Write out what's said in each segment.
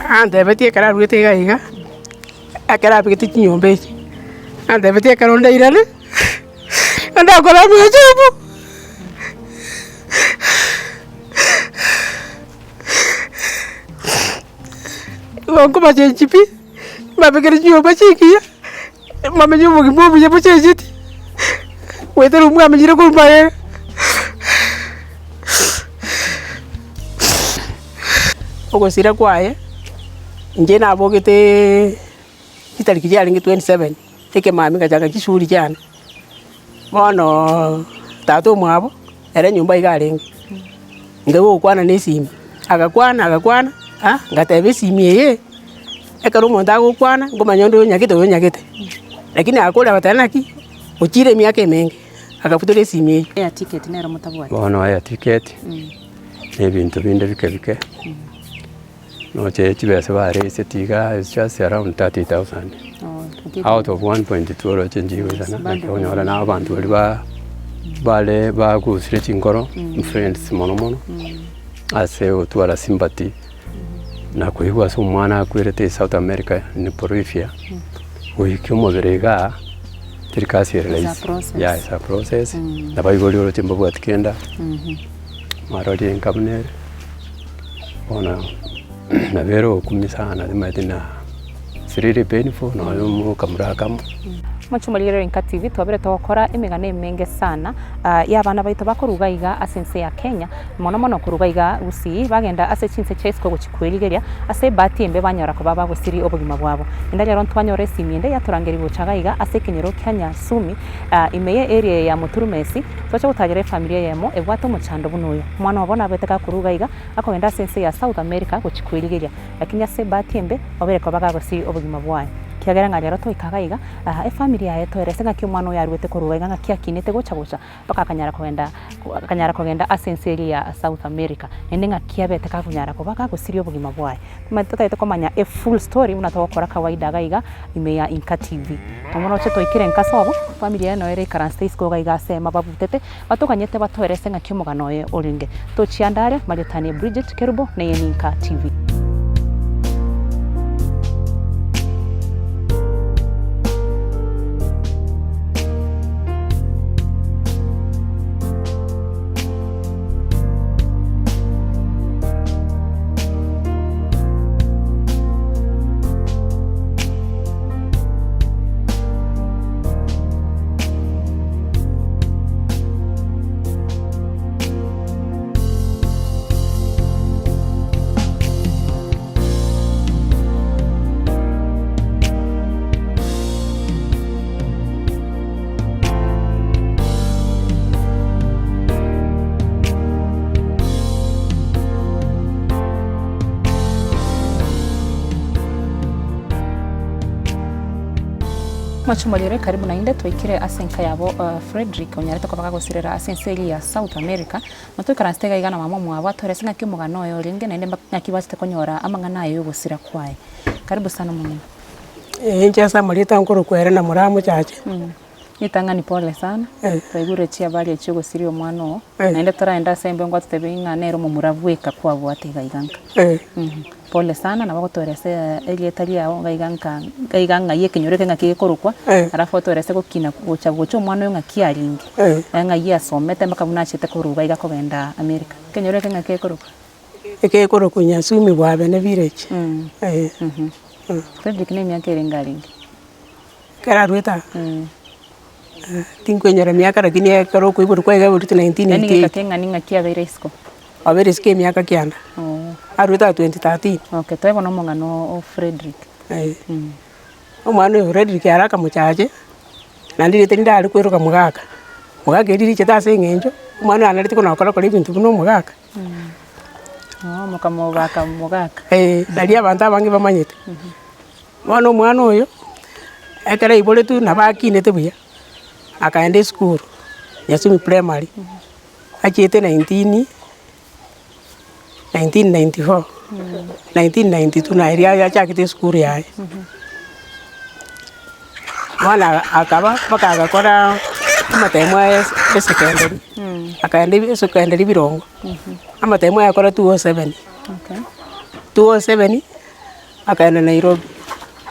Antebetie ekero aruete iga iga, ekero abegete chinyomba echi, antebetie ekero ndairane, ndakore amachabu. Igo nkobachenchi pi, mbabekere chinyomba chingiya, bamenye obogima obuya bochencheti, goetera obwo mwamenyire korwa magega. Ogosira kwaye, inche nabogeteeee chitariki chiarenge 27, ekemambia ngachaka chishughuli chiane, bonooo tata omwabo, ere nyomba iga arenge, nkaigwa ogokwana na esimi, agakwana agakwana ah, ngateba esimi eye, ekero omonto agokwana, nkomanya onde onyagete oyo onyagete, lakini agakora agoteba naki, ochire emiaka emenge, agabutora esimi eywo. Air ticket nero motabwati. Bono air ticket, na ebinto binde bike bike, noche chibesa bareseti igaa it's just around 30,000 out of 1.2 oroche nchigoisana, naki okonyora na abanto baria ba bare bagusire chinkoro, friends mono mono, ase gotwara sympathy na koigwa ase omwana akwerete South America in Bolivia, goikia omobere igaa. Teri kasi ere It's a rahisi. process. Yeah, it's a process. Nabaibori oroche mbabwati kende, mwarorire enka buna ere, bono nabo ere ogokumia sana timanyeti na it's really painful nonye omokamura akamo. Moche morigererie Enka TV twabire togokora emegano emenge sana y'abana baito bakoruga iga ase ense ya Kenya mono mono koruga iga Gusii bagenda ase chinse chia isiko gochia kwerigeria ase ebahati embe banyora koba bagosiria obogima bwabo. Enda rero ntwanyora esimi ende yatorangeria gocha iga iga ase ekenyoro kia Nyasumi ime ye area ya Muturumesi toche gotagera efamiri eyemo ebwate omochando buna oyo. Omwana obo nabete gakoruga iga akogenda ase ense ya South America gochia kwerigeria lakini ase ebahati embe obere koba gagosiria obogima bwaye. Kiagera ng'a rero toika iga iga efamiri yaye toerese ng'aki omwana oyo aruete korwa iga ng'aki akinete gocha gocha mpaka akanyara kogenda akanyara kogenda ase ense eria ya South America. Naende ng'aki abete kakonyara koba kagosiria obogima bwaye. Omanyete totagete komanya e full story buna togokora kawaida iga iga ime ya Inka TV. Bono roche twaikire nka sobo, efamiri yaye noyo ere eikaransete isiko iga iga ase ema babutete, batoganyete batoerese ng'aki omogano oye orenge. Tochia ande aria, Marietanie Bridget Kerubo, neye ni Inka TV. Mochumorire karibu naende twaikire ase enka yabo Fredrick onyarete koba gagosirera ase ense eria ya South America. Na toikaransete iga iga na mama omwabo atoerese ng'aki omogano oye orenge naende ng'aki bachete konyora amang'ana aye y'ogosira kwaye. Karibu sana omong'ina. Inche ase amarieta nkorokwa ere na moramochache. Ritang'ani pole sana, twaigure chihabari echio ogosiria omwana oo, naende toraende ase embe ngwatotebia ng'a nere omomura bweka kwabwate iga iga nka. Pole sana nabo ogotoeresa erieta riao iga iga nka iga iga ng'ai ekenyoro eke ng'aki gekorokwa, alafu otoerese gokina gocha gocha omwana oyo ng'aki arenge, ng'ai asomete mpaka buna achete korwa iga iga kogenda America. Ekenyoro eke ng'aki gekorokwa? Egekorokwa Nyasumi Bwabene Village. Fredrick na emiaka erenge arenge? Ekero aruete aa, tinkwenyora emiaka lakini ekero okoiborwa kwaye iga aiboretwe Yaani 1988. geka keng'ani ng'aki abeire isiko? Abeire isiko emiaka kianda, aruete aa 2013. Okay, toe bono omong'ana o Fredrick. Omwana oyo Fredrick ere akamochache, naende rieta rinde are kweroka mogaka, mogaka erio richete ase eng'encho, omwana oyo anarete kona gokora kora ebinto buna omogaka. Oo mokamobaka mogaka. Nario abanto abange bamanyete. Bono omwana oyo, ekero aiboretwe nabo akinete buya, akaenda esukuru, Nyasumi Primary, achiete nineteen, 1994, 1992 naye riria achagete esukuru yaye. Bono akaba mpaka agakora amatemo aye esekendari, akaenda esekendari Birongo, amatemo aye akora 207, 207. Akaenda Nairobi,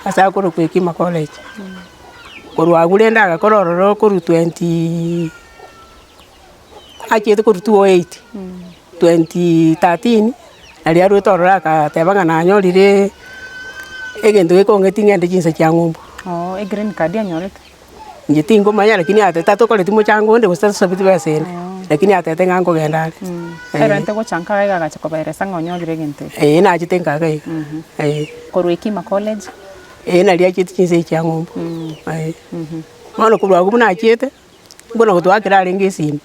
ase akorokwa Hekima College. Korwa abwo rende agakora ororo korwa twenty achiete korwa 208, 2013, naria arwete ororo agateba ng'a nanyorire egento gekong'eti ng'ende chinsa chia ng'umbu. Oo, egreen card anyorete? Inche tingomanya lakini atete tatokoreti mochango onde gose tatosabeti besa ende, lakini atete ng'a nkogenda are. Ekero gocha nkaga iga agacha kobaeresa ng'a onyorire egento eke. Eeh nachete nkaga iga, eh. Korwa Hekima College. Eeh naria achiete chinsa echi chia ng'umbu, eh. Bono korwa abwo buna achiete, buna gotwakera arenge esimi,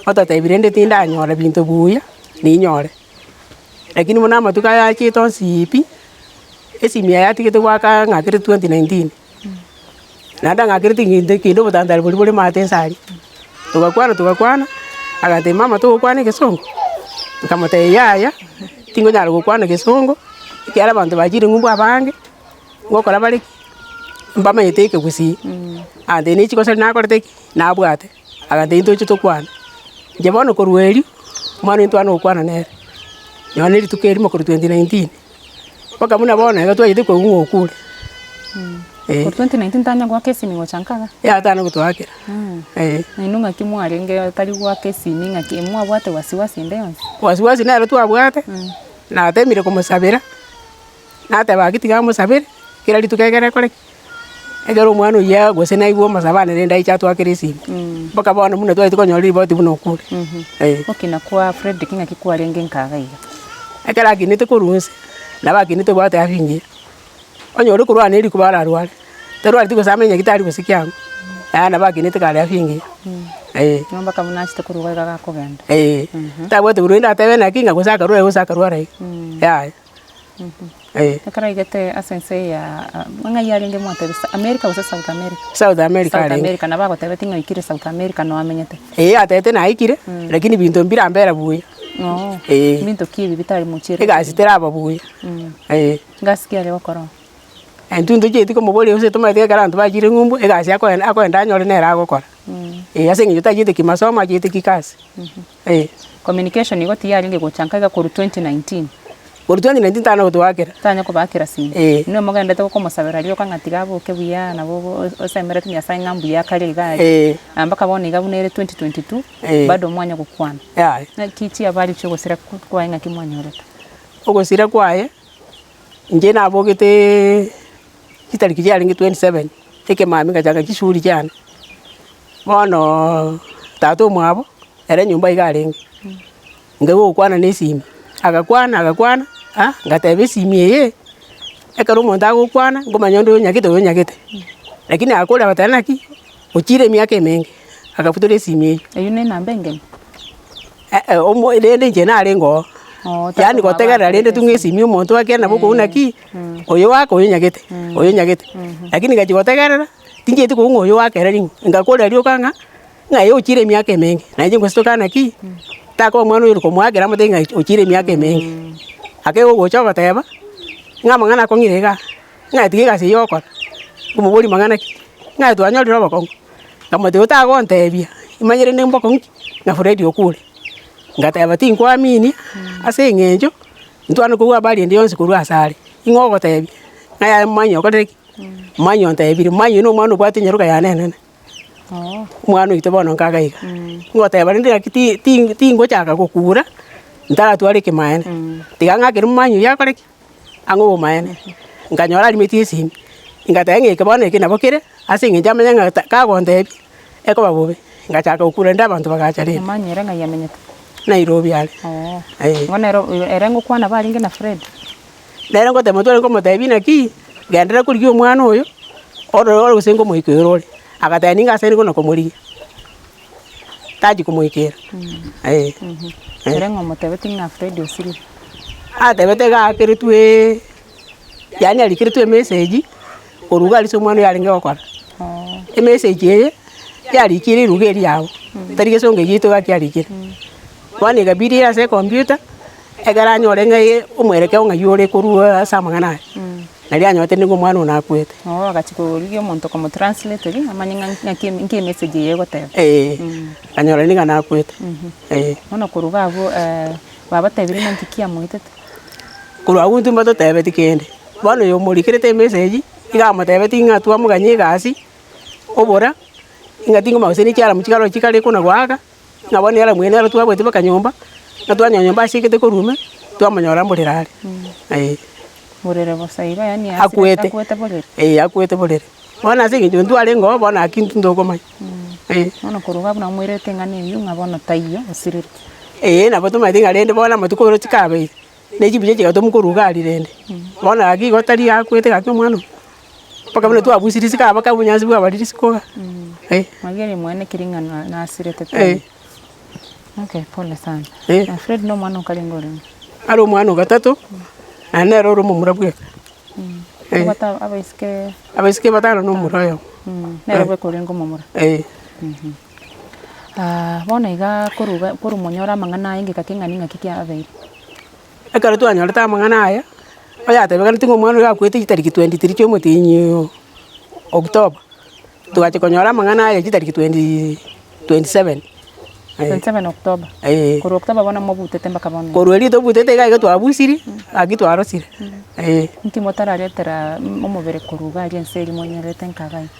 ototebia rende tindanyora binto buya, ninyore. Lakini buna amatuko aya achiete onsi pi, esimi yaye atigete goaka ng'a kere 2019. Naende ang'akerete egento kende obotantare boria bore maate inse aria. Togakwana togakwana, agantebia mama togokwana egesongo? Nkamotebia yaya, tingonyara gokwana egesongo, ekiagera abanto bachire ng'umbu abange, ngokora bare ki? Mbamanyete ekegusii. Agantebia ne chikosa riria nakorete ki? Nabwate. Agantebia ntoche tokwane. Inche bono korwa erio, omwana oyo ntwane gokwana nere, nonya na rituko erimo korwa 2019. Mpaka buna bono iga twachete koigwa ng'a okure. Eh. Korwa 2019 tanya goaka esimi gocha nkaga? Yaya tana gotoakera, eh. Nainwe ng'aki mwarenge tari goaka esimi ng'aki mwabwate wasiwasi ende yonsi? Wasiwasi nero twabwate, natemire komosabera, nateba gaki tiga mosabere, kera rituko ekere ekore ki, ekero omwana oyio gose naigwe omosabo ane rende aiche atoakere esimi, mpaka bono buna twachete konyora ripoti buna okure, eh. Okina kwa Fredrick ng'aki kwarenge nkaga iga? Ekero akinete korwa inse, nabo akinete obwate afya engiya, onye ore korwara na erikuba ararware, tarwareti gose amenye nyagetari gose kiang'o, yaani nabo akinete kare afya engiya, eh. Igo mpaka buna achete korwa iga iga gakogenda. Eh, tabwate korwa rende atebe naki ng'a gose akarwara iga gose akarwara iga, yaya. Eh. Ekero aigete ase ense eye ya ng'ai arenge mwatebisa, America gose South America? South America South arenge. America, nabo agotebeti ng'a oikire South America noo amenyete. Eeh atebete naikire, lakini binto mbirambera buya. Oo, Eeh. binto ki ebi bitari mochiere? Egasi teraba buya, eh. Ngasi ki are gokora oo? Intwe ntochieti komoboria gose tomaete ekero abanto bachire ng'umbu, egasi akoenda akoenda anyore nere agokora. Eh, ase eng'encho tachiete kimasomo achiete kikasi, eh. Communication igo tiyarenge gocha nka iga korwa 2019. Korwa 2019 tana gotoakera. Tanya kobaakera simi. Eh. Inwe mogendete gokomosabera rioka ng'a tiga aboke buya nabo obo osemereti Nyasaye ng'a mbuya akare iga aria. Eh. Na mpaka bono iga buna ere 2022, Eh. bado mwanya gokwana. Yaya. Naki chiabari chiogosira kwaye ng'aki mwanyorete? Ogosira kwaye, inche nabogeteeee chitariki chiarenge 27, ekemambia ngachaka chishughuli chiane, bonooo tata omwabo, ere nyomba iga arenge, nkaigwa ogokwana na esimi, agakwana agakwana ah, ngateba esimi eye, ekero omonto agokwana, nkomanya onde onyagete oyo onyagete, lakini agakora agateba naki, ochire emiaka emenge, agabutora esimi eywo. Eywo na enamba engeni? Eh omo rende inche narenge oo, Oo, tata yaani omwabo gotegerera rende akorete tung'e esimi. esimi omonto akere nabo okobuna naki, oyo oaka oyo onyagete, oyo onyagete. Lakini ngachia gotegerera, tinchieti kobua ng'a oyo oakera ring'o, ngakora rioka ng'a, ng'a aye ochire emiaka emenge, na inche ngosuka naki, takoba omwana oyo ore komoakera amotebie ng'a ochire emiaka emenge. Ake ogocha ogoteba, ng'a amang'ana akong'ire igaa, ng'a tiga egasi eywo ogokora, nkomoboria mang'ana ki, ng'a twanyorire obokong'u, nkamotebia otagontebia, imanye rende mbokong'u ki, ng'a Fred okure. Ngateba tinkoaminia, ase eng'encho, ntwane korwa habari ende yonsi korwa ase are, ing'o ogotebia, ng'a yaya momanye okorire ki, momanye ontebirie, momanye oyio na omwana obwate enyaroka yane enene. Omwana oito bono nkaga iga, ngoteba rende naki ti- ti- tingochaka gokura, ntaratwara ekemaene, tiga ng'akere momanye oyio akore ki? Ang'e obomaene. Nkanyora arimetie esimi, ngateba ng'a eke bono eke nabo kere, ase eng'encho amanye ng'a ta kagontebia, ekoba bobe. Ngachaka gokura rende abanto bagacha rende. Omanye ere ng'ai amenyete? Nairobi are, eh. Bono ere ere ngokwana barenge na Fred? Nere ngoteba tware komotebia naki, genderera korigia omwana oyo, orore ore gose nkomoikera ore. Agateba ninga ase nigo nakomorigia, tachi komoikera eh. Ere ng'a omotebetie ng'a Fred osirire. Atebete iga aakeretweee, yaani arikeretwe emessage, korwa iga aria ase omwana oyo arenge gokora. Emessage eye, yarikire eruga eria yabo, tari gesongo eke giaito iga kiarikire. Bono ekabidi ase ecomputer. Ekero anyore ng'a omwerekeo ng'ai ore korwa ase amang'ana aya, naria anyorete nigo omwana one akwete. Oo agachia korigia omonto okomotranslateria amanye ng'a ng'aki nki emessage eye egoteba. Eeh, akanyora nigo nakwete, eh. Bono korwa iga abwo babatebirie ng'a nki kiamoitete? Korwa abwo intwe mbatotebeti kende. Bono oyo omorikerete emessage, iga amotebetie ng'a twamoganyia egasi, obora, ng'a tingomanya gose ne chiaramu chikare chikare kona goaka, ng'a bono earamu eye nero twabwate mpaka nyomba, ng'a twanyora nyomba ase egete korwa ime, twamonyora mborere are, eh. Borere bosa iga yaani Akwete. akwete borere. Eh, akwete borere. Bono ase eng'encho intwe arenge oo bono aki intwe ntokomanya, eh. Bono korwa iga buna omoirete eng'ana eywo ng'a bono taiyo osirire. Eh, nabo tomanyete ng'a rende bono amatuko oro chikabeire, ne chibicha chigatoma korwa iga aria rende. Bono gaki igo tari akwete gaki omwana oyo, mpaka buna twabusirie isiko aba mpaka obonyansi bwabarire isiko igaa, eh. Mwagere mwene keri ng'a na- nasirete Eh. taiyo. Okay, pole sana. Eh. Na Fred na omwana okarenge orenge? Are omwana ogatato, naende nere ore omomura bweka. Eh. Obwate abaiseke Abaiseke batano na omomura oyomo. Nere bweka orenge omomura? Eh. Bono iga korwa iga korwa monyore amang'ana aya ngeka keng'ani ng'aki kiabeire? Ekero twanyorete amang'ana aya, oyatebekaneti ng'a omwana oyo akwete chitariki 23 chia omotienyi oyo October, togachia konyora amang'ana aya chitariki twenty 27, eh. 27 October? Eh. Korwa October bono mobutete mpaka bono iga? Korwa erio tobutete iga iga twabusirie, gaki twarosire, eh. Nki motararetera omobere korwa iga aria ense eria monyorete nkaga iga?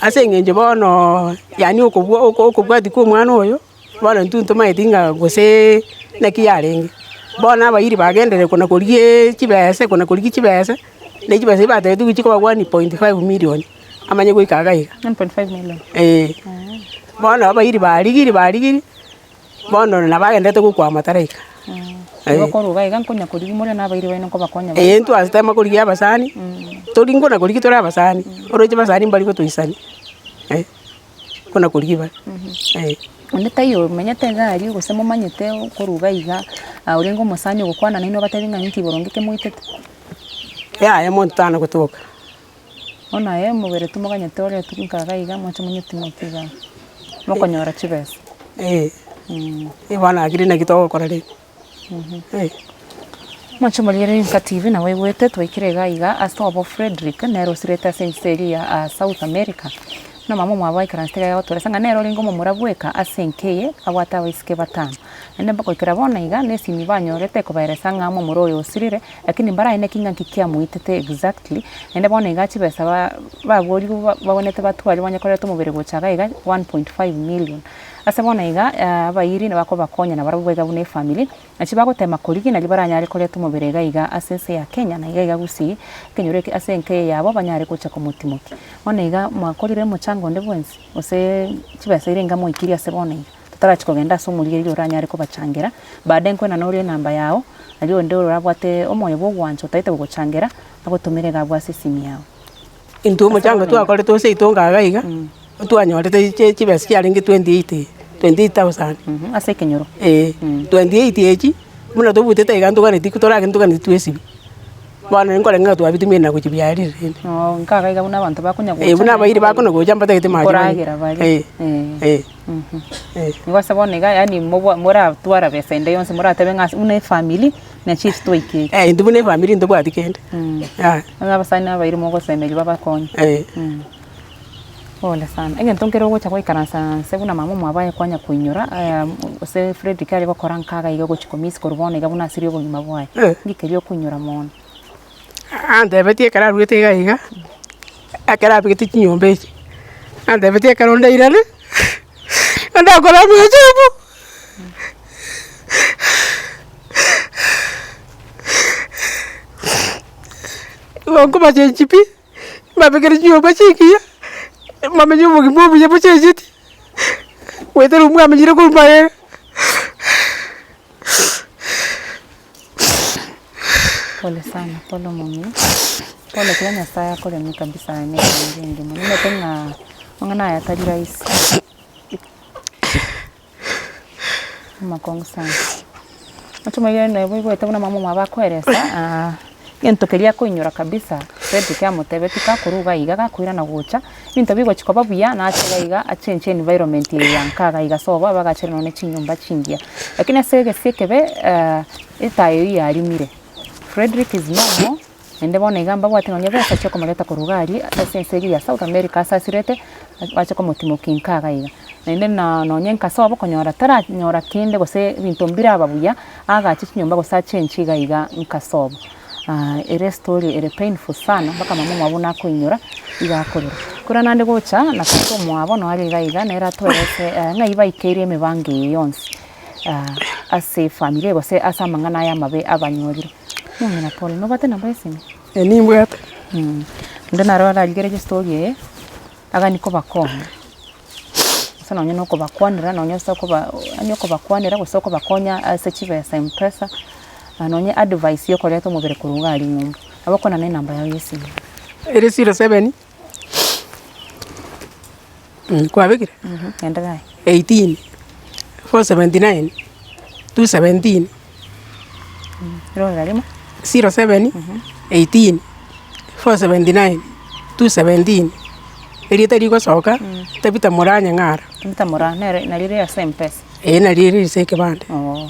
Ase eng'encho bono yaani okobua oko okobwatia kwa omwana oyo, bono intwe ntomaeti ng'a gose naki yarenge. Bono abairi bagenderire kona korigiaaa chibese kona korigia chibese, na chibesa echi batebetigwe chikoba 1.5 million, amanye goika iga iga. 1.5 million? Eeh. Bono abairi barigirie barigirie, bono nabagenderete gokwama taraika. Igo korwa iga iga nkonya korigia more na abairi baino nkobakonya bare. Eeh ntwasete korigia abasani, tori nkona korigia tore abasani, oroche basani mbari gotoisani, eh, nkona korigia bare, eh. Onde taiyo omenyete iga aria gose momanyete korwa iga iga, orenge omosani ogokwana nainwe obatebi ng'a ninki boronge kemoitete? Yaya monto tana gotoka. Bono aye omobere timoganyete oretwe nka iga iga moche monyetimokie igaa, mokonyora chibesa. Eh, bono akire naki togokora rende. Eh. Moche morigererie Nka TV nabo oigwete twaikire iga iga ase obo Fredrick nere osirete ase ense eria ya South America. Buna mama omwabo aikaransete iga agotoeresa ng'a nere orenge omomura bweka ase enka eye abwate abaiseke batano. Naende mpaka goikera bono iga na esimi banyorete ekobaeresa ng'a omomura oyo osirire Lakini mbaraeneki ng'a nki kiamoitete exactly, naende bono iga chibesa ba baborigwe babonete batware banye koreta omobere gocha iga iga 1.5 million. Ase bono iga abairi nabakobakonya nabarabwo iga buna efamiri, nachi bagotema korigia naria baranyare koreta omobere iga iga ase ense ya Kenya na iga iga Gusii, ekenyoro eke ase enka eye yabo banyare gocha komotimokia. Bono iga mwakorire omochango onde bwensi gose chibesa ire enga mwaikeria ase bono iga, totarachia kogenda ase omorigereria oranyare kobachangera, baadaye nkoenana ore enamba yao. Aria onde orabwate omoyo bw'ogwancha otaete gogochangera, agotomere iga abwo ase esimi yao. Intwe omochango twakorete ase seito iga iga, twanyorete chi- chibesa chiarenge 28 28,000. Ase ekenyoro. Eh, 28 echi, buna tobutete iga ntoganeti toragende ntoganeti twesibie. Bono nkorenge ng'a twabitumire na gochia biarire rende. Oo, nkaga iga buna abanto bakonya Eh, buna abairi bakona gocha mbatagete mache banywe. Nkoragera bare. Eh, Eh. eh, eh. Igo ase bono iga yaani mobwa moratwara besa ende yonsi moratebe ng'a ase buna efamiri, nachi eki twaikeire. Eh, intwe buna efamiri ntobwati kende, yaya. Bono abasani na abairi mogosemeria babakonye. Eh. Pole sana. Egento nkere ogocha goikaransa nse buna mama omwabo aye kwanya koinyora gose Fredrick are gokora nkaga iga ogochi komiss korwa bono iga buna asirie obogima bwaye. Nki keria okoinyora mono? Antebetie ekero aruete iga iga, ekero abegete chinyomba echi, antebetie ekero ndairane, ndakore amachabu. Igo nkobachenchi pi. Mbabekere chinyomba chingiya, mbamenye obogima obuya bochecheti, goetera obwo mwamenyire korwa magega. Pole sana, pole omong'ina, pole kera Nyasaye akoremie kabisa aye na efamiri engima, nimanyete ng'a amang'ana aya tari rahisi, amakong'u sana. Oche omanyire nabo oigwete buna mama omwabo akoeresa egento keria akoinyora kabisa, Fredrick amotebetie gakorwa iga iga gakoirana gocha, ebinto bigochi koba buya nache iga iga achenche environment eye ya nka iga iga sobo abagachere nonye chinyomba chingiya. Lakini ase egesi ekebe etaya eywo yarimire, Fredrick is no more, naende bono iga mbabwate nonye besa chiokomoreta korwa iga aria ase ense eria ya South America ase asirete, bache komotimokia nka iga iga. Naende na nonye nka sobo konyora taranyora kende gose ebinto mbiraba buya, agache chinyomba gose achenche iga iga nka sobo. Ere estory ere painful sana mpaka mama omwabo buna akoinyora iga akorera. Korende naende gocha na tata omwabo noyo are iga iga nere atoerese ng'ai baikeire emebango eye yonsi ase efamiri eye gose ase amang'ana aya amabe abanyorire. Omong'ina pole, nobwate enamba ya esimi? Eh nimbwate. Onde naro ararigererie estory eye, agani kobakonya, gose nonye na okobakwanera nonye ase okoba yaani okobakwanera gose okobakonya ase chibesa mpesa, nonye advice ya okoreta omobere korwa iga aria nyomba. Nabo okwana na enamba yago ya esimi. Ere 07 kwabekire? Endelea aye. 18 479 217. Rora rimo. 07 18 479 217 erieta rigosoka Tabitha Moraa Nyang'ara. Tabitha Moraa nere nari rire ase mpesa. Eeh nari rire ase ekebande. Oo.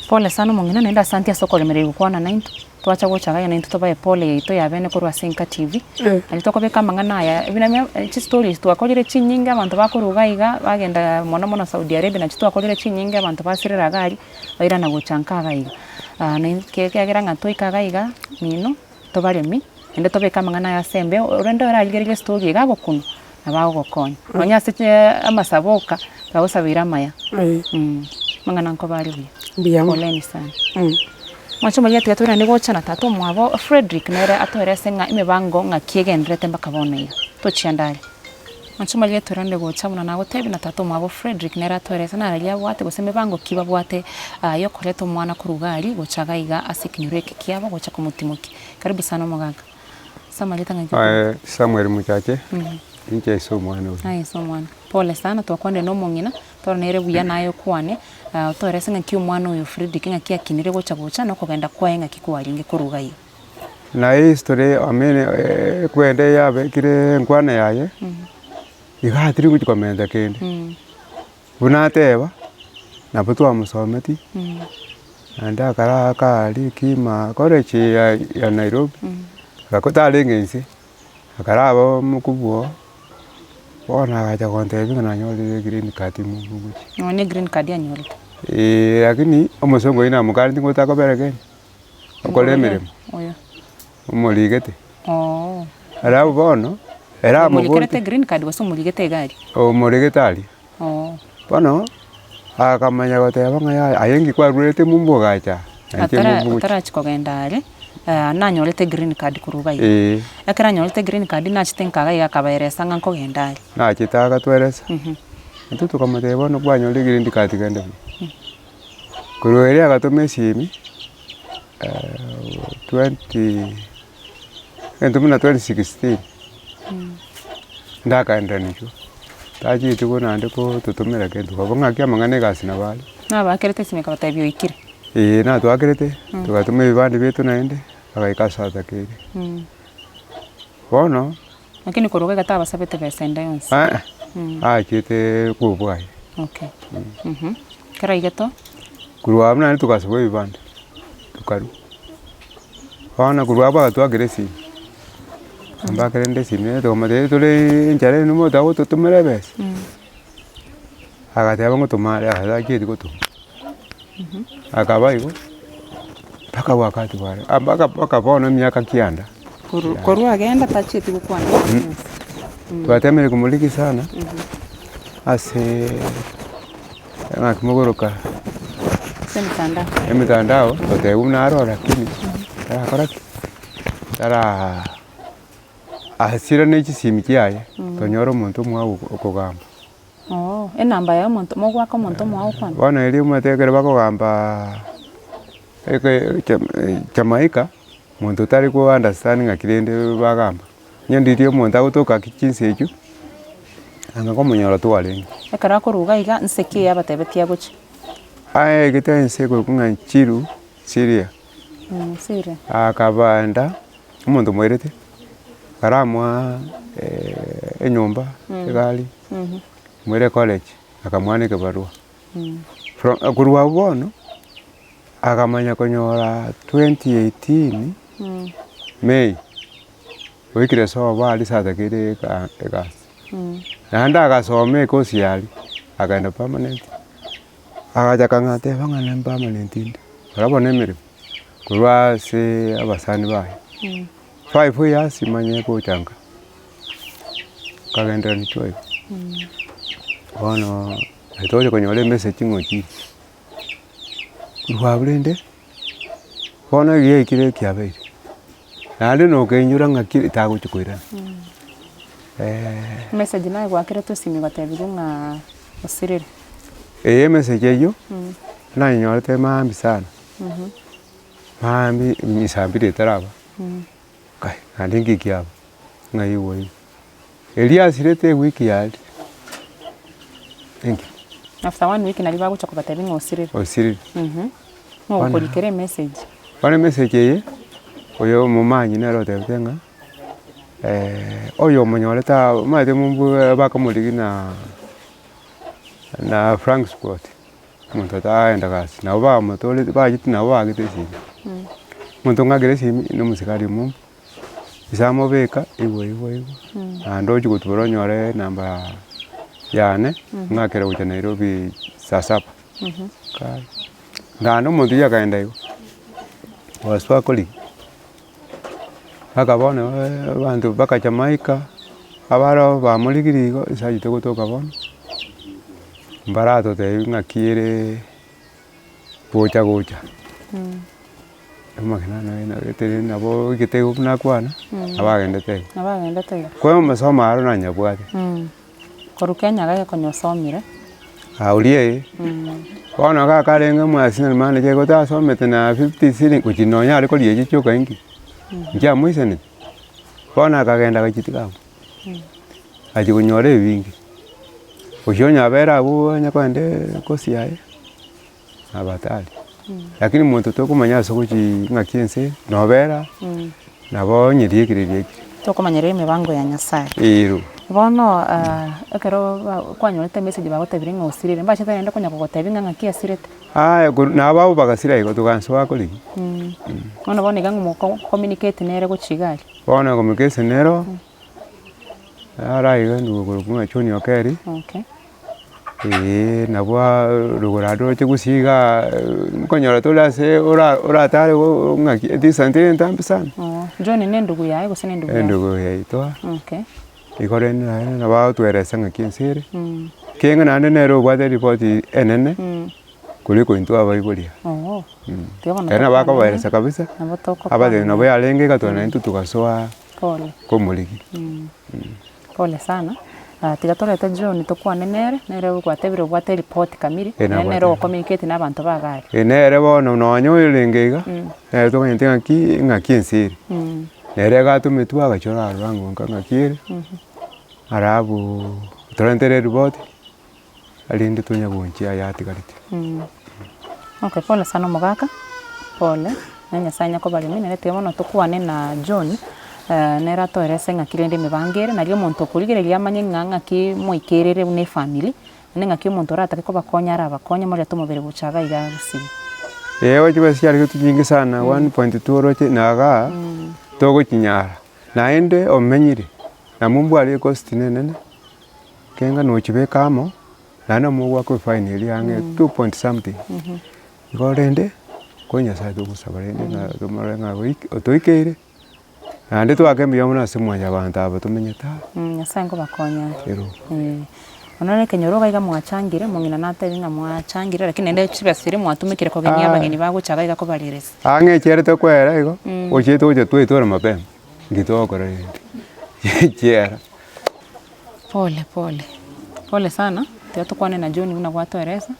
Pole sana omong'ina naende asanti ase okoremereria gokwana naintwe. Twacha gocha iga naintwe tobae pole yaito ya bene korwa ase Enka TV. Nario tokobeka amang'ana aya buna chistories twakorire chinyinge abanto bakoruga iga bagenda mono mono Saudi Arabia nachio twakorire chinyinge abanto basirera iga aria, bairana gocha nka iga iga. Ekiagera ng'a twaika iga iga mino tobaremi, naende tobeke amang'ana aya ase embeo, orende orarigererie estory iga agokunwa, nabo agogokonya. Nonya ase amasabo oka, twagosabeire amaya, amang'ana nkoba are buya. Mbuya mono. Poleni sana. Mwanche omoyia tiga toirane gocha na tata omwabo Fredrick nere atoerese ng'a emebango ng'aki egendererete mpaka bono iga. Tochianda are. Mwanche omoyia toirane gocha buna nagotebia na tata omwabo Fredrick nere atoerese nararia abwate gose emebango ki babwate yokoreta omwana korwa iga aria gocha iga iga ase ekenyoro eke kiabo gocha komotimokia. Karibu sana omogaka. Ase amarieta ng'aki okorokwa? Samuel Muchache, inche ase omwana oyo. Aye ase omwana. Pole sana twakwanire na omong'ina, tore nere buya naye okwane, otoerese ng'aki omwana oyo Fredrick ng'aki akinire gocha gocha na okogenda kwaye ng'aki kwarenge korwa iga iga. Na history I mean ekwende yabekire enkwana yaye, iga atiri gochia komenta kende. Buna ateba, nabo twamosometie, naende akara akaaria kima college ya ya Nairobi, agakwa tarenge inse, akaraba omokubwa oo, bono agacha gontebia ng'a nanyorire egreen card mogochia. Nonya ne green card anyorete. Eeh lakini omosongo oyio namokaneti ng'a otakobera Kenya, okore emeremo, Oyo. omorigete. Oo. Alafu bono, ere Omorikerete amoborete. green card gose omorigete iga aria? Omorigete aria. Oo. Bono, akamanya goteba ng'a yaya aye inki kwaruerete mumbu ogacha aa, na inche Atara mumbu gochia. otarachia kogenda are, nanyorete green card korwa iga iga. Eeh. Ekero anyorete green card nachete nkaga iga akabaeresa ng'a nkogenda are. Nachete agatweresa, intwe tokamotebia bono kwanyorire green card genda buya. Korwa erio agatoma esimi, twenty, egento buna 2016, ndakaenda nichwo. Tacheti bo naende kototomera kende koba ng'aki amang'ana egasi nabo are. Nabakerete esimi akabatebia oikire. Eeh natwakerete, togatoma ebibande biaito naende, bagaika ase atakeire. Bono. Lakini korwa iga tabasabete besa ende yonsi. Aa, achete kobwaye. Okay. Ekero aigeto. Korwa abwo naende togasaba ebibande, tokarwa. Bono korwa abwo agatwakera esimi, ambakere rende esimi ere tokamotebia tore enchara eye nigo otaka gototomera ebesa, agateba ngotoma are aya tachieti gotoma. Akaba igo, mpaka wakati bware mpaka mpaka bono emiaka kianda. Korwa korwa agenda tachieti gokwana kende gionsi. Twatemire komorigia sana, ase ng'aki mogoroka Ase emitandao. emitandao, totebia buna aroro lakini tarakora ki? Taraa asira ne chisimi chiaye, tonyore omonto omwao okogamba. Oo, enamba ya omonto, mogoaka omonto omwao okwana? Bono erio omanyete ekero bakogamba eke Jamaica, monto otari ko understand ng'aki rende bagamba. Onye ndiria omonto agotoka chinsa echio, anga komonyora twarenge. Ekero akoruga iga, nse ki abatebetie agochia? Aye egete ense ekorokwa ng'a Chiru, Syria. Syria. Akabanda, omonto omoirete, karamoa enyomba, egari, moire college, akamoa na ekebarua. From korwa abwo bono, akamanya konyora 2018 May, oikire sobo aria ase atakeire ega egasi. Naende agasoma ekosi aria, akaenda permanent, agacha akang'ateba ng'a ne permanent inde, barabwo na emeremo. Korwa ase abasani baye, 5 years manye gocha nka, nkagenderera nichwo igo. Bono nari togocha konyora emessage ng'a ochire, korwa abwo rende, bono egiaikire kiabeire, naende nokeinyora ng'aki tagochi koirana. Emessage naye gwakeretwe esimi gotebiwa ng'a osirire. Eye emessage eywo, nanyorete maambia sana. Maambia saa mbiri etaraba, kai naende nki kiaba, ng'ai igwa iga. Erio asirete ewiki yaria, enki. After one week nario bagocha kobatebia ng'a osirire. Osirire. Ng'a okorikera emessage. Bono emessage eye, oyo omomanyi nere otebete ng'a oyo omonyorete aa omanyete mombu bakamorigia na na Frank Sport. Omonto otagenda gasi, nabo bamotoreti bachete nabo baagete esimi, omonto ng'akere esimi na omosikari omonto, ase amobeka igwa igwa igwa, naende ochia gotwora onyore enamba yane, ng'akere gocha Nairobi saa saba, kai, naende omonto oywo akaenda igo, gosoa korigia, mpaka bono abanto mpaka Jamaica, abare bamorigirie igo ase achete gotoka bono. Mbaratotebi ng'aki ere gocha gocha, amang'ana naye nagetire nabo egete igo buna akwana, nabo agendete igo. Nabo agendete igo. Korwa amasomo aro nanyabwate. Korwa Kenya iga konya osomire. Auria eh, bono iga akarenge omwasini manager igo tasomete na 50 shilling gochia nonya are koria echio chioka inki, nchiamoisaneti. Bono akagenda agachitiga abwo. Achia konyora ebinge, oyio onye abere abwo onye kogenda ekosi yaye, abatari. Lakini monto tokomanya ase ogochii ng'aki ense nobera, nabo onye riekire riekire. Tokomanyera emebango ya Nyasaye. Ero. Bono ekero ba kwanyorete emessage bagotebirie ng'a osirire, mbachete naende konya kogotebia ng'a ng'aki asirete? Aya korwa nabo abwo bagasira igo togansoa korigia. Bono bono iga ng'a moko communicate nere gochia iga aria. Bono communication nero. Araiga ndugu okorokwa ng'a John Okeri, Okay. eeh nabwo rogoro aroche gusii igaa nkonyora tore ase ora oratare go ng'aki edistance ere entambe sana. Oo, John ne endugu yaye gose ne endugu yaye? Endugu yaito aa. Okay. Igo rende naye nabo agotoeresa ng'aki ense ere, keng'e naende nere obwate eripoti enene, kuliko intwe abaibori aba. Oo, tiga bono Ere nabo tokwane akobaeresa kabisa, nabo tokokwana abatebie nabo yarenge iga naintwe togasoa. Pole. Komorigi. Pole sana. Ah, tiga torete John tokwane nere, nere gwatebire obwate eripoti kamiri, Eh, naye nabwate. nere ogokommunicate na abanto ba iga aria. Eh, nere bono nonye orenge iga, nere tomanyete ng'aki ng'aki ense ere. Nere iga atometwe agachia orarora ng'a nka ng'aki ere, alafu torentere eripoti, erinde tonya gochia aya atigarete. Okay, pole sana omogaka, pole, na Nyasaye onye kobaremia naende tiga bono tokwane na John, nere atoerese ng'aki rende emebango ere, nario omonto okorigereria amanye ng'a ng'aki moikerere buna efamiri, naende ng'aki omonto oratake kobakonya arabakonye morete omobere gocha iga iga gusii. Eeh chibesa chiaregetwe chinyinge sana, 1.2 oroche na igaa, togochinyara, naende omenyire, nabo mbware ecost na enene, ekiagera nochibeka amo. Naende omogoaka efaini eria ang'e two point something, igo rende, ko Nyasaye togosaba rende ng'a tomorore ng'a goik otoikeire, naende toake mbuya mono ase mwanyabanto aba tomenyete aa. Nyasaye nkobakonya are. Ero. Bono ere ekenyoro iga iga mwachangire, omong'ina natebie ng'a mwachangire lakini naende chibesa chiria mwatumekire kogenia abageni bagocha iga iga kobareresa. Ang'e echiarete koera igo, gochiete gocha twaitwara mapema, nki togokora rende, chiera. Pole pole, pole sana, tiga tokwane na John buna gwatoeresa,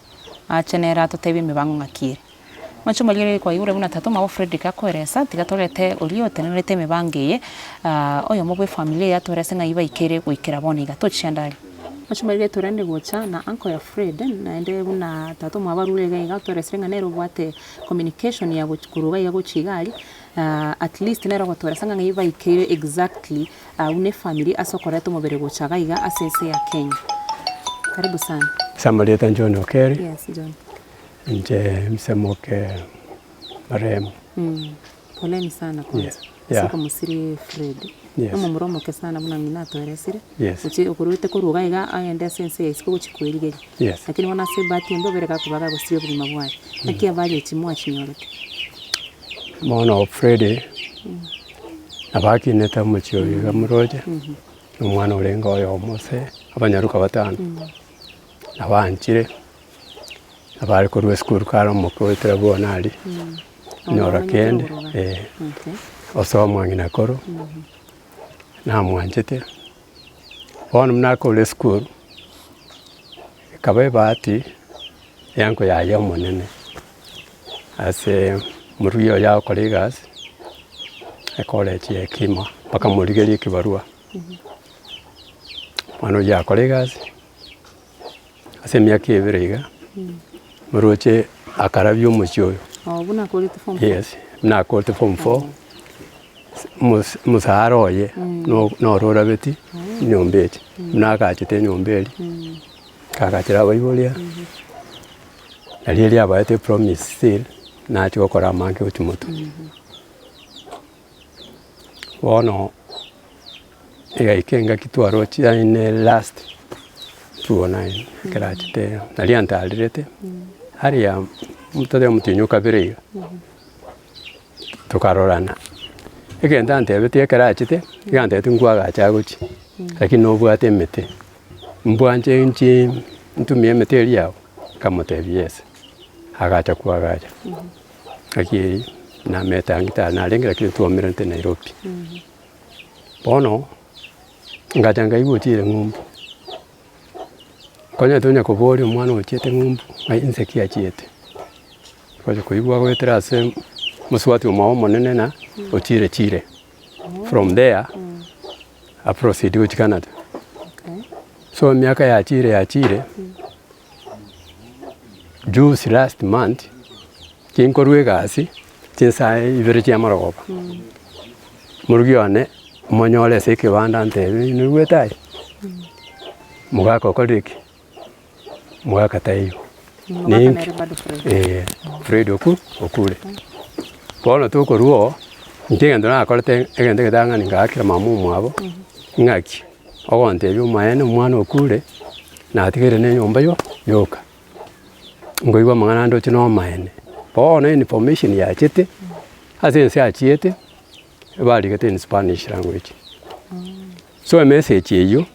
ache nere atotebie emibango ng'aki ere. Omochie omorigereria kwaigure buna tata omwabo Fredrick akoeresa, tiga torete oria otenenerete emibango eye, oyomo bwa efamiri eye atoerese ng'ai baikere goikera bono iga, tochienda aria. Omochie omorigereria torende gocha na uncle ya Fred, naende buna tata omwabo arure iga iga otoeresire ng'a nere obwate communication ya gochi korwa iga iga gochia iga aria, at least nere ogotoeresa ng'a ng'ai baikeire exactly. Abwo nefamiri ase okoreta omobere gocha iga iga ase ense ya Kenya. Karibu sana. Ase amarieta John Okeri, Yes, John. inche msemoke marehemu. Poleni sana kwanza. Yes, yeah. Ase okomosiri Fred. Yes. Nomomura omoke sana buna ng'ina atoeresire. Yes. Gochi okoruete korwa iga iga agende ase ense ya isiko gochi kwerigeria. Yes. Lakini bono ase ebahati embe obere gakoba gagosiria obogima bwaye. Naki abari echi mwachinyorete? Bono Fred nabo akinete omochie oyo iga moroche, na omwana orenge oyomo ase abanyaroka batano, nabo anchire, nabo are korwa esukuru kare omoke oetera bono aria, onyora kende eh, osoma ng'ina koro, namwanchete. Bono buna akore esukuru, ekaba ebahati eango yaye omonene. Ase omorugi oye agokora egasi, ekorechi ya hekima bakamorigeria ekibarua. Omwana oyio akore egasi, ase emiaka ebere iga, moroche akarabia omochie oyo. Oh, buna akorete form four? Yes, buna akorete form four, omosa omosara oye no- noro orabeti enyomba eche, buna agachete enyomba eria, akagachera abaiboria. Nario eria abaete epromise still, nachia gokora amange gochia motwe. Bono, egaika engaki twaroche yaani last 209 ekero achete naria antarerete, aria totebe omotienyi o kabere iga, tokarorana. Egento antebetie ekero achete, iga antebetie nkwagacha agochia, lakini nobwate emete. Mbwanche inche ntumie emete eria yao? Nkamotebia yes. Agacha kwagacha. Naki namete ang'e tari narenge lakini twaumerete Nairobi. Bono, ngacha nkaigwa ochire ng'umbu, konyete onya koboria omwana ochiete ng'umbu ng'ai inse ki achiete, ocha koigwa agoetera ase mosubati omwabo omonene na ochire chire. From there, aproceed gochia Canada. So emiaka yachire yachire, juzi last month, kinkorwa egasi, chinsaa ibere chia amarogoba, morugi one, monyore ase ekebanda antebi noigwete aye, mogaka okorire ki? Mogaka taiyo. Omogaka Ninki? nere bado Fred. Eh, Fred oku okure. Bono tokorwa oo, inche egento nakorete egento egetang'ani ngaakera mama omwabo, ng'aki, ogontebia omaene omwana okure, natigaire na enyomba yo yoka. Nkoigwa amang'ana ande oche na omaene. Bono information yachete, ase ense achiete, barigete in Spanish language. So emessage eyio,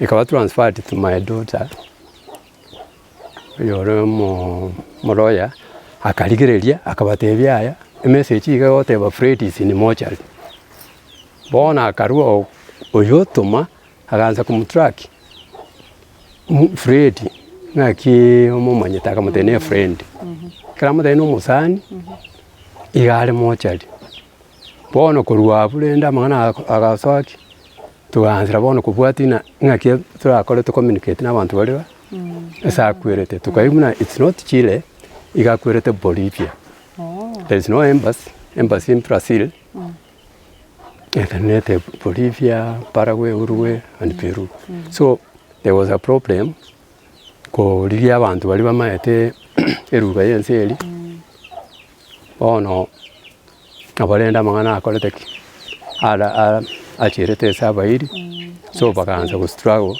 ekaba transferred to my daughter, oyore omo omolawyer, akarigereria akabatebia yaya, emessage iga egoteba Fred is in mortuary. Bono akarwa oo oyotoma, akaansa komotrack, Fred ng'aki omomanyete akamotebia ne efriend. Ekero amotebia na omosani, iga are mortuary. Bono korwa abwo rende amang'ana agasoa ki? Togaansera bono kobwatia ng'a ng'aki torakore to communicate na abanto baria ba ase akwerete. Tokaigwa buna it's not Chile, iga akwerete Bolivia. There is no embassy, embassy in Brazil, etenenete Bolivia, Paraguay, Uruguay and Peru. So there was a problem korigia abanto baria bamaete eruga ya ense eria, bono Nabo rende amang'ana akorete ki? Ara ara acherete ase abairi, so bakaansa go struggle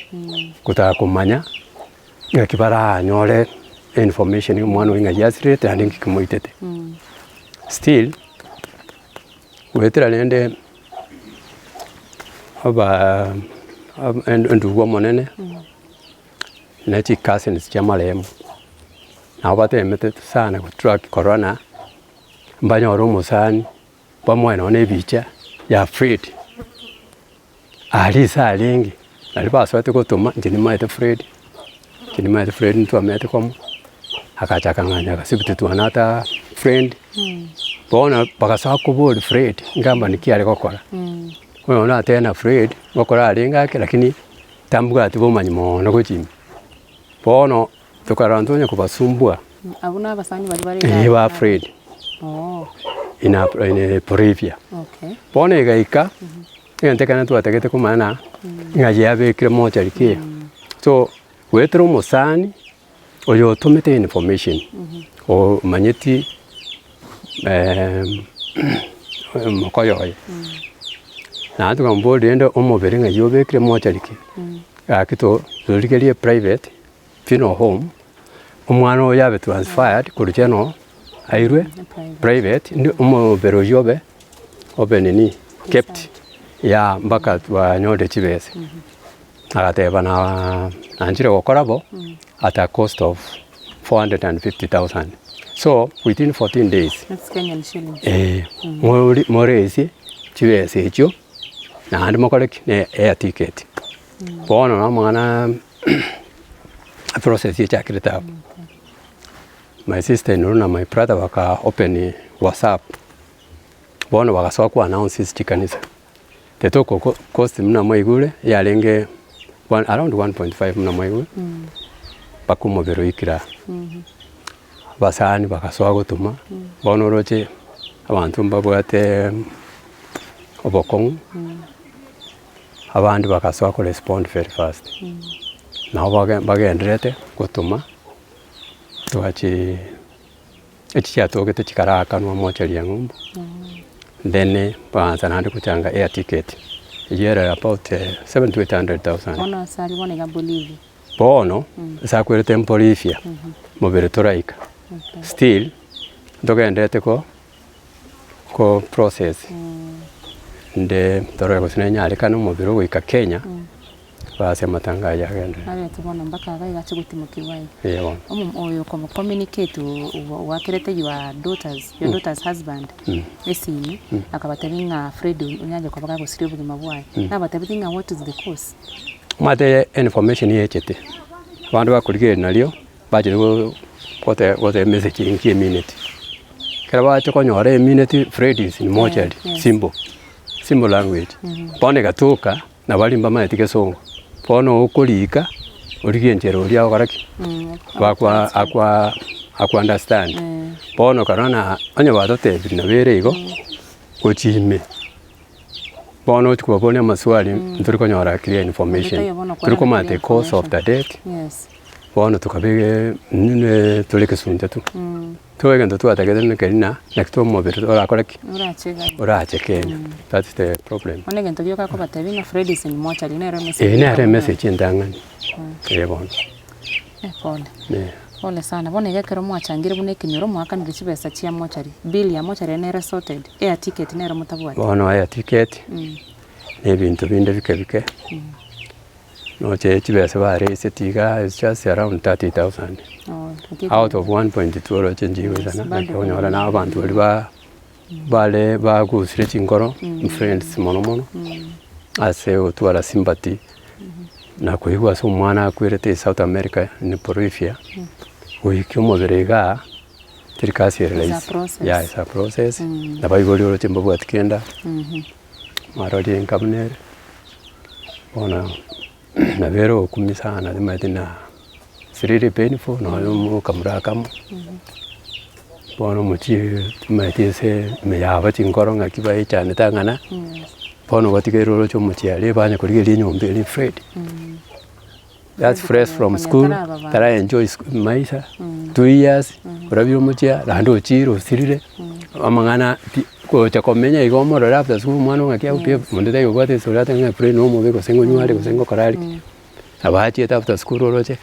gotaka komanya ng'aki baranyore information ya omwana oyo ng'ai asirete naende nki kemoitete. Still, goetera rende abaa endugu omonene na chicousins chia amaremo, nabo batemete sana go track korora na. Mbanyore omosani, bamoe nonya na ebicha ya Fred, aria ase arenge, naria basoete gotoma inche nimaete Fred, inche nimaete Fred ntwamete komo, agacha akang'anya agasibiti twanata friend, bono bagasoa koboria Fred ngamba naki are gokora, bono nateba na Fred, ngokora arenge ake lakini tambwati bomanyi mono gochia ime. Bono Tokarora ntonya kobasumbua. Abwo nabasani baria bare Ee, ba Fred. Oh. In a, in a Bolivia. Okay. Bono egaika, egento ekero twatagete komanya na ng'a yabekire mochari ki. So, goetera omosani, oyo otomete information, omanyeti mokoyo oye. Naende tokamoboria rende omobere ng'ai obekire mochari ki, gaki to torigerie private. Funeral home, omwana oyo abe transferred korwa general airwe private omobere oyio obe obe nini kept yeah mpaka twanyore chibesa. Agateba na nanchire gokora bo at a cost of 450,000 so within 14 days That's Kenyan shillings. eh, mori moresie chibesa echio naende mokore ki? Ne air ticket. Bono na omwana process echakirete abwo. My sister in law na my brother baka open whatsapp, bono bagasoa ko announce ase chikanisa. Tetoko ko cost buna mwaigure yarenge one around 1.5 buna mwaigure, mpaka omobere oikire aa. Abasani bagasoa gotoma, bono oroche abanto mbabwate obokong'u, abande bagasoa ko respond very fast. Nabo bage bagendererete gotoma, twachiii echi chiatogete chikarakanwa mochari ya ng'umbu, then bagaansa naende gochanga air ticket, eywo ere about 7 to 800,000. Bono ase aria bono iga Bolivia. Bono, ase akwerete Bolivia, mobere toraika, still ntogenderete ko ko process, nde torore gose nenyarekane omobere ogoika Kenya. Ase amatanga ayio agenderere. Aretwe bono mpaka iga iga ache gotimokigwa iga. Eeh bono. Omo oyo okomo communicate oakerete your daughters, your daughter's husband esimi, akabatebia ng'a Fred onyache koba gagosiria obogima bwaye. Nabatebetie ng'a what is the cause? Omanyete information yechete, abanto bakorigereria nario, bachire go gote goteba emessage inki emineti. Ekero bacha konyora emineti Fred is in mortuary, simple, simple language. Bono egatoka. Na baria mbamaeti gesongo, bono okorika origie enchera oria ogokora ki? Bakwa akwa akwa understand. Bono korora na onye batotebiri nabo ere igo, gochia ime, bono ochia kobaboria amaswali ntori konyora clear information, Taiyo bono tori kwana komanya clear the cause of the death, Yes. bono tokabege nini tore egesunte tu. So egento twatagete nekeri na naki twomobere orakore ki? Orache iga. Orache Kenya, that's the problem. Bono egento gioka akobatebia ng'a Fred is in mortuary nero emessage Eye nere ekobua. emessage entang'ani, eh bono. Eh pole. Eh. Pole sana, bono iga ekero mwachangire buna ekenyoro mwakanire chibesa chia mortuary, bill ya mortuary nere sorted, air ticket nero motabwati. Bono air ticket, na ebinto binde bike bike. Noche chibesa bareseti igaa is just around 30,000 out of 1.2 oroche nchigoisana naki okonyora na abanto baria ba bare bagusire chinkoro friends mono mono ase gotwara sympathy na koigwa ase omwana akwerete South America in Bolivia goikia omobere igaa teri gasi ere It's a rahisi process. yeah it's a process nabaibori oroche mbabwati kende. Mwarorire enka buna ere, bono nabo ere ogokumia sana timanyeti na it's really painful nonye okamura akamo, bono omochie timanyeti ase ime yabo chinkoro ng'aki baechanete ang'ana, bono gwatigaire oroche omochie aria banya korigereria enyomba eria Fred. That's fresh from school, tara enjoy maisha, 2 years, orabire omochie naende ochire osirire, amang'ana pi gocha komenya igo omorore after school omwana oo ng'aki agotiga onde taiyo obwate estori atebe ng'a friend nomobe gose ng'onywa are gose ngokora are ki. Nabo achiete after school oroche,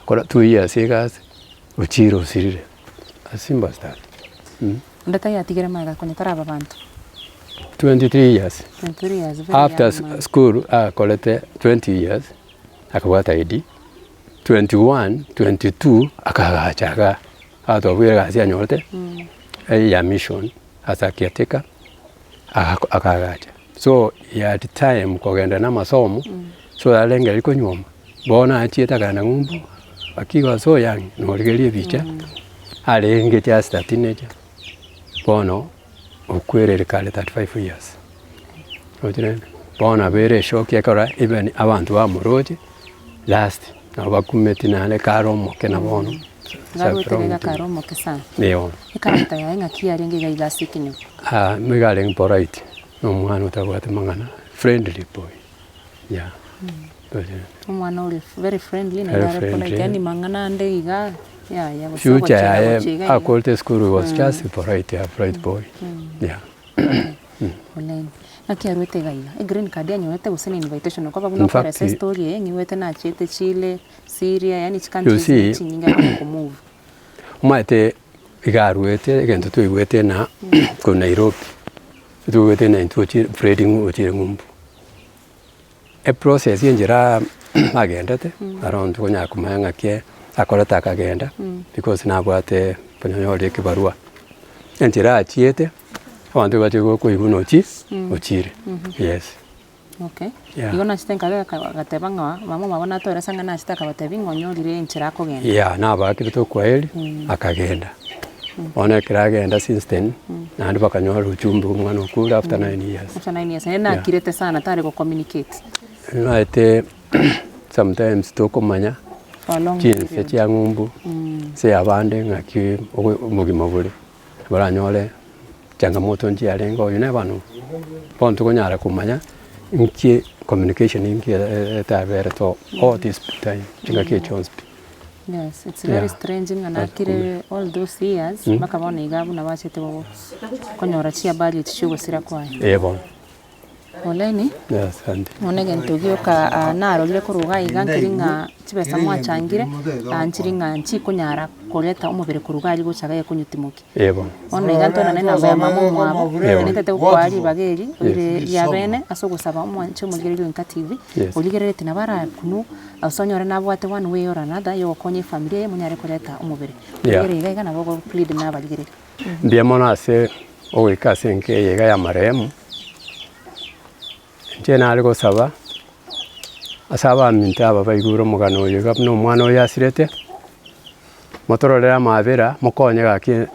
kora 2 years egasi, ochire osirire, as simple as that. Onde taiyo atigire magega konya taraba banto. 23 years, 23 years, very young after man. school akorete 20 years. Akabwata ID, 21, 22 akagacha igaa, agatwabwera egasi anyorete, ya mission as a caretaker, agako akagacha. So he had time kogenda na amasomo, so arengereria konyuoma, bono achiete akagenda ng'umbu, akiwa so young, norigereria ebicha, arenge just a teenager, bono okwerire kare 35 years. Roche rende, bono nabo ere eshoki ekero even abanto bamoroche, last nabo bakumeti naende kare omoke na bono, Narwete iga kare omoke sana. Eh bono. Ekarata yaye ng'aki yarenge iga iga ase ekenyoro? Ah, nigo arenge polite, na omwana otabwate mang'ana, friendly boy, yeah. Roche rende. Omwana ore very friendly Very naende are polite, friendly. yaani mang'ana ande iga, yaya gose Future ogochega yaye gochia iga iga. akorete esukuru he was just polite, a polite boy, yeah. Poleni. Naki arwete iga iga? Egreen card anyorete gose ne invitation okoba buna In fact, okoresa estory eye ng'iwete nachiete Chile, Syria, yaani You chicountries see, chinyinge akona komove. Omanyete. Iga arwete egento twaigwete na korwa Nairobi, twaigwete na intwe ochire Fred ng'u ochire ng'umbu. Eprocess enchera agendete, aro ntokonyara komanya ng'aki akorete akagenda, because nabwate konyora ekebarua. Enchera achiete, abanto bachire koigwa buna ochi ochire, yes. Okay. Yeah. Igo nachete nkabe agateba ng'a mama omwabo natoeresa ng'a nachete akabatebia ng'a onyorire enchera akogenda. Yeah, nabakire okwaheri, akagenda. Bono ekero agenda since then, naende bakanyora ujumbe bwa omwana okure after 9 years. After 9 years, naende nakirete sana tare go communicate. Omanyete sometimes tokomanya For a long chinse period. chia ng'umbu, ase abande ng'aki obogima bore, baranyore changamoto nchiarenge oyo neba no, bono tokonyara komanya nki communication nki etaberete oo all this time chingaki echio chionsi pi. Yes, it's very strange ng'a nakire all those years mpaka bono iga buna bachete konyora chihabari echi chiogosira kwaye. Eh bono. Poleni, Asante. bono egento gioka ah, narorire korwa iga iga nkeri ng'a chibesa mwachangire, ah, nchiri ng'a nchikonyara koreta omobere korwa iga aria gocha iga ekonyotimokia. Eh bono. Bono iga ntoenane enamba ya mama omwabo, Eeh. nintete gokoa ribaga eri, oire ria bene ase ogosaba omwanche omorigereria o Enka TV, Yes. origerereti nabo arakunwe, ase onyore nabwate one way or another yogokonya efamiri eye monyare koreta omobere. Yeah. Origereri iga iga nabo ogo plead na abarigereria. Mbuya mono ase ogoika ase enka eye iga ya marehemu, inche nare gosaba ase abaminto aba baigure omogano oyo iga buna omwana oyo asirete, motororere amabera mokonye gaki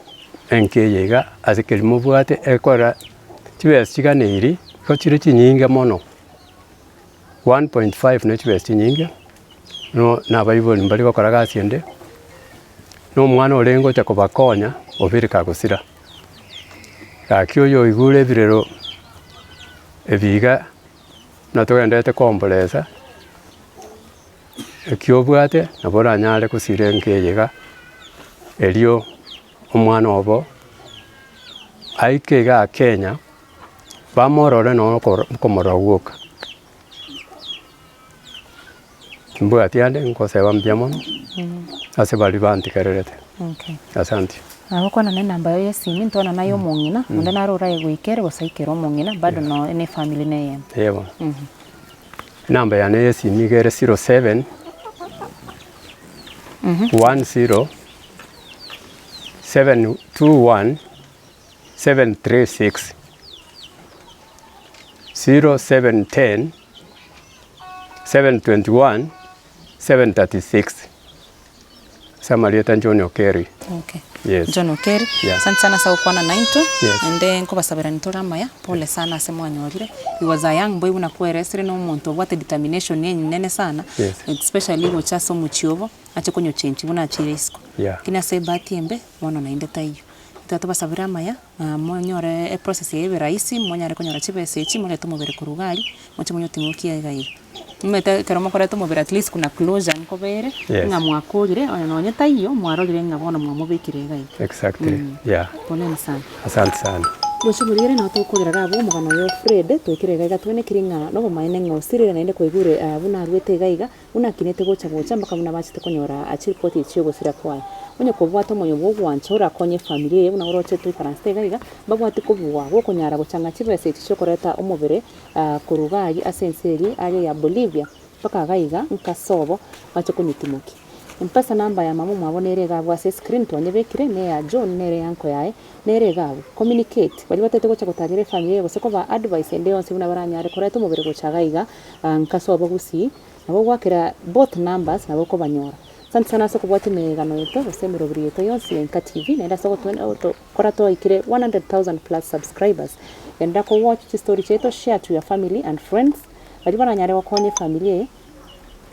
enka eye iga ase keri mobwate ekora chibesa chiganeiri, igo chire chinyinge mono, 1.5 ne chibesa chinyinge, no na abaibori mbari gokora gasi ende, na omwana orenge gocha kobakonya obeire kagosira. Gaki oyo oigure ebirero ebi iga, buna togendererete koomboresa, eki obwate nabo oranyare gosira enka eye iga, erio omwana obo aike igaa Kenya, bamorore nonye okomorora gwoka. Timbwati ande nkoseba mbuya mono ase baria bantigererete. Okay. Asante. Nagokwana na enamba yaye ya esimi ntwana naye omong'ina, onde naro oraye goika ere gose aikere omong'ina bado no ne efamiri na eyemo. Eeh bono. Enamba yane ya esimi iga ere 07 10 721 736 0710 721 736 Ase amarieta John Okeri. Okay. Yes. John Okeri. Yeah. Asante sana ase gokwana naintwe. Yes. Naende nkobasaberani tore amaya, pole sana ase mwanyorire. He was a young boy buna kweresire na omonto obwate determination enene sana. Yes. Especially gocha ase omochie obo, ache konyochenchi buna achire isiko. Yeah. Lakini ase ebahati embe, bono naende taiyo. Tiga tobasabere amaya, na monyore eprocess eye ebe rahisi, monyare konyora chibesa echi, morete omobere korwa iga aria, moche monyotingokie iga iga. Omanyete ekero mokoreta omobere at least kuna closure nkobere, Yes. ng'a mwakorire, onye nonye taiyo, mwarorire ng'a bono mwamobekire iga iga. Exactly, yeah. Poleni sana. Asante sana. Gocha omorigere nabo tokorera iga abwo omogano oyo o Fred, twaikire iga iga twenekiri ng'a nobomaene ng'a osirire naende kwaigure buna arwete iga iga, Buna akinete gocha gocha mpaka buna bachete konyora chiripoti echi chi'ogosira kwaye. Onye kobwate omoyo bw'ogwancha orakonye efamiri eye buna oroche toikaransete iga iga, mbabwati kobua gw'okonyara gochanga chibesa echi chi'okoreta omobere korwa iga aria ase ense eria aria ya Bolivia mpaka iga iga nka sobo bache konyetimokia. Mpesa number ya mama omwabo nere iga abwo ase escreen twanyebekire ne eya John nere eya uncle yaye nere iga abwo. Communicate baria batagete gocha gotarera efamiri eye gose kobaa advice ende yonsi buna baranyare koreta omobere gocha iga iga Nka sobo gusii, nabo ogwakera both numbers nabo okobanyora. Asante sana ase okobwatia emegano yaito gose emeroberi yaito yonsi ya Enka TV naende ase ogotokora twaikire 100,000 plus subscribers. Genda ko watch chistory chiaito share to your family and friends baria baranyare gokonya efamiri eye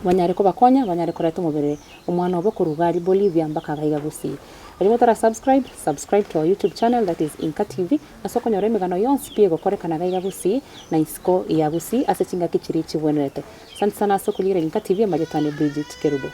banyare kobakonya banyare koreta omobere omwana obo korwa iga aria Bolivia mpaka iga iga Gusii. Baria motara subscribe, subscribe to our YouTube channel that is Enka TV. Ase okonyora emegano yonsi pi egokorekana gaiga Gusii na isiko ya Gusii ase chingaki chiria chigwenerete. Asante sana ase okorigereria Nka TV amarieta ane Bridget Kerubo.